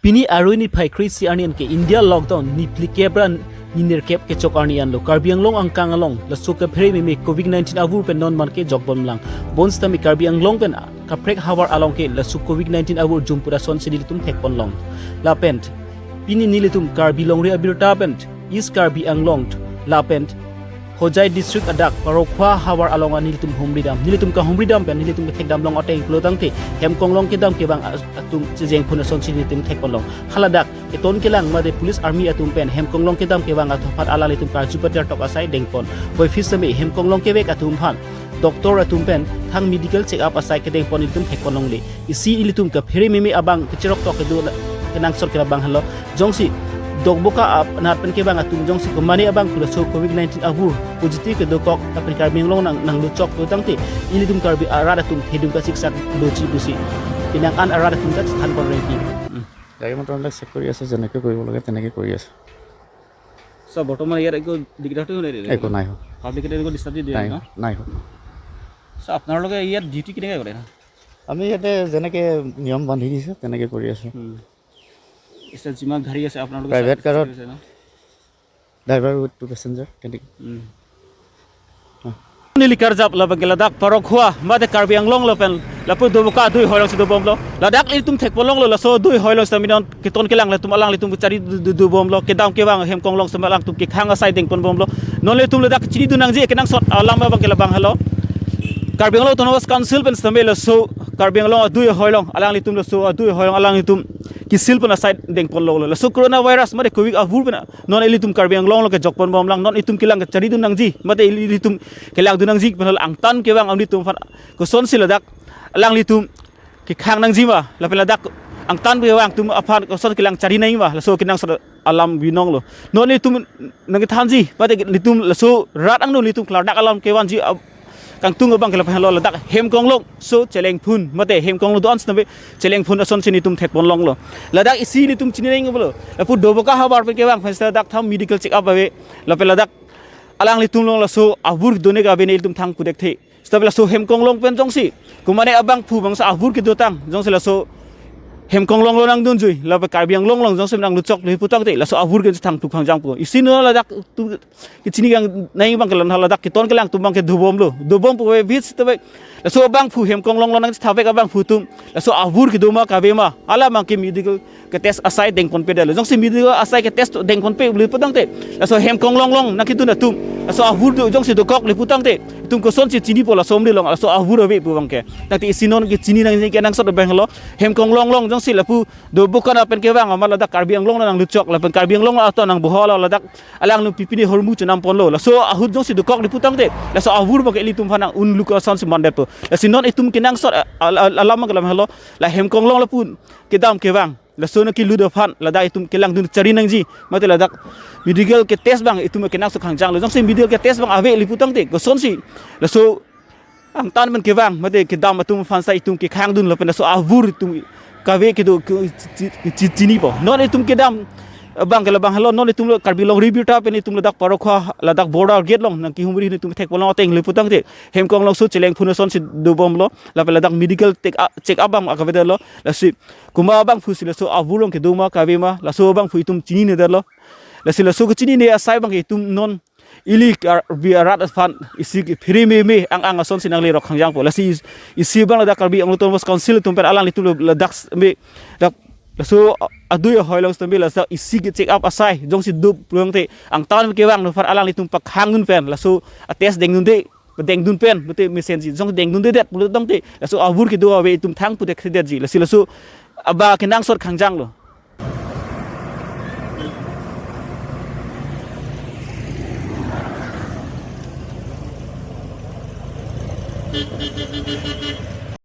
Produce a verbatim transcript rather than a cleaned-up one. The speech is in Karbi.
Pini arni phai kre-isi arni anke India lockdown ni phlikep ra ni nerkep kechok arni anlo. Karbi Anglong angkang along laso kaphere meme covid nineteen avur pen non man ke jokbom lang. Bonsitame Karbi Anglong pen kaprek havar along ke laso covid nineteen avur jumpu ason si nelitum thekpon long. Lapen pini nelitum Karbi Longri Abirta pen East Karbi Anglong lapen Hojai district adak Parokhowa havar along an nelitum humri dam. Nelitum kahumri dam pen nelitum kethek dam long ateng pulo tangte hem konglong kedam kevang a-, atum chejeng phun ason si nelitum thekpon long. Haladak keton kelang mate police army atum pen hem konglong kedam kevang atum aphan alanglitum karju pater tok asai dengpon. Boifis seme hem konglong kevek atum aphan doctor atum pen thang medical check up asai kedengpon nelitum thekpon longle. Isi ilitum kaphere meme abang kecherok tok kedo la-, kenangsot ke labang helo. Jongsi Doboka ap-, anat pen kevang atum jongsi komane abangphu laso covid nineteen avur positive kedokok lapen Karbi Anglong nang, nangluchok pulo tangte ilitum Karbi arat atum thedung kasiksak doji pusi pinang an arat atum ta chethanpon rengpi. গাড়ী মটৰবিলাক চেক কৰি আছে, যেনেকে কৰিব লাগে তেনেকে কৰি আছে। স্যাৰ, বৰ্তমান ইয়াত একো দিগদাৰটো হোৱা নাই? একো নাই হোৱা। পাব্লিকে একো ডিষ্টাৰ্ব দিয়া নাই, নাই ন? নাই হোৱা। স্যাৰ, আপোনালোকে ইয়াত ডিউটি কেনেকে কৰে? আমি ইয়াতে যেনেকে নিয়ম বান্ধি দিছে, তেনেকে কৰি আছো। হুম। স্যাৰ, যিমান গাড়ী আছে আপোনালোকে প্ৰাইভেট ছাৰ্ভিচ কাৰত কৰি আছে ন? ড্ৰাইভাৰ উইথ টু পেচেঞ্জাৰ, তেনেকে। হুম। অ। Neli karjap labang ke ladak Parokhowa mate Karbi Anglong lapen lapu Doboka adui hoilong si dobomlo. Ladak ilitum thekpon longlo laso adui hoilong sitame non keton kelang latum alanglitum kachari do, do, dobomlo. Kedam kevang hem konglong sitame alangtum kekhang asai dengpon bomlo. Non ilitum ladak chinidun nangji kenangsot alam abang ke labang helo. Karbi Anglong Autonomous Council pen sitame laso Karbi Anglong adui hoilong alanglitum laso adui hoilong alanglitum kisil pon asai dengpon longlo. Laso coronavirus mate covid avur pen non ilitum Karbi Anglong along kejokpon bom lang, non itum kelang kacharidun nangji mate ili-, ilitum kelangdun nangji pen angtan kevang amonit atum aphan kosonsi ladak alanglitum kekhang nangji ma, lapen ladak angtan kevang atum aphan koson kelang chari nangji ma, laso kenangsot alam binonglo. Non itum nangkethanji mate itum laso rat angno itum klardak alam kevanji ab-, kangtung abang ke lapen helo ladak hem konglong so chelengphun mate hem konglong do-an sitame chelengphun ason si nelitum thekpon longlo. Ladak isi nelitum chini nangji pulo, lapu Doboka havar pen kevang pen ladak thang medical check up ave, lapen ladak alanglitum along laso avur done kave nelitum thang puthekthe. Sitame laso hem konglong pen jongsi komane abangphu bangso avur kedotang jongsi laso hem konglong along nangdunjui, lapen Karbi Anglong along jongsi nangluchok le pu tangte laso avur ke thang tuk phangjangpo. Isi non ladak tu kechini kang nangji abang ke la-an ladak keton kelang atum abang ke dobomlo. Dobom pu ave bit sitame laso abangphu hem konglong along nangthavek abangphu atum laso avur kedo ma kave ma alam abang ke medical ketest asai dengponpedetlo. Jongsi medical asai ketest dengponpe le pu tangte laso hem konglong along nangkedun atum laso avur do jongsi dokok le pu tangte itum kosonsi chinipo laso amri along laso avur ave pu abang ke. Tangte isi non kechini nangji kenangsot abang helo hem konglong along jongsi lapu Doboka anat pen kevang amat ladak Karbi Anglong nangluchok lapen Karbi Anglong atum nangbohol ladak alangtum pipini ahormu chenamponlo. Laso ahut jongsi dokok le pu tangte laso avur abang ke ilitum aphan nang-unluk ason si mandetpo. Lasi non itum kenangsot a-, a-, a-, alam abang ke labang helo, la hem konglong lapu kedam kevang laso nangkelut aphan ladak itum kelangdun chari nangji mate ladak medical ketest abang itum kenangsot khangjanglo. Jongsi medical ketest abang ave le pu tangte kosonsi laso angtan pen kevang mate kedam atum aphan sa itum kekhangdun lapen laso avur itum kave kedo ke chi-, chi-, chi-, chinipo. Non itum kedam abang ke labang helo, non itum lo Karbi Longri Abirta pen itum ladak Parokhowa ladak border gate along nangkehumri itum thekpon long ateng le pu tangte hem konglong so chelengphun ason si dobomlo, lapen ladak medical check up, check up abang akavedetlo. Lasi komat abangphu si laso avur along kedo ma kave ma laso abangphu itum chininedetlo. Lasi laso kechinine asai abang ke itum non ili Karbi arat aphan isi kephere meme ang-ang ason si nanglerok khangjangpo. Lasi is-, isi abang ladak Karbi Anglong Autonomous Council atum pen alanglitum lo ladak s-, me dak laso a-, adui hoilong sitame laso isi ke check up asai jongsi do pu tangte angtan kevang aphan alanglitum pakhangdun pen laso atest dengdunde, dengdun pen mate mesenji jong dengdundedet pu tangte laso avur kedo ave itum thang puthekthedetji. Lasi laso abang kenangsot khangjanglo.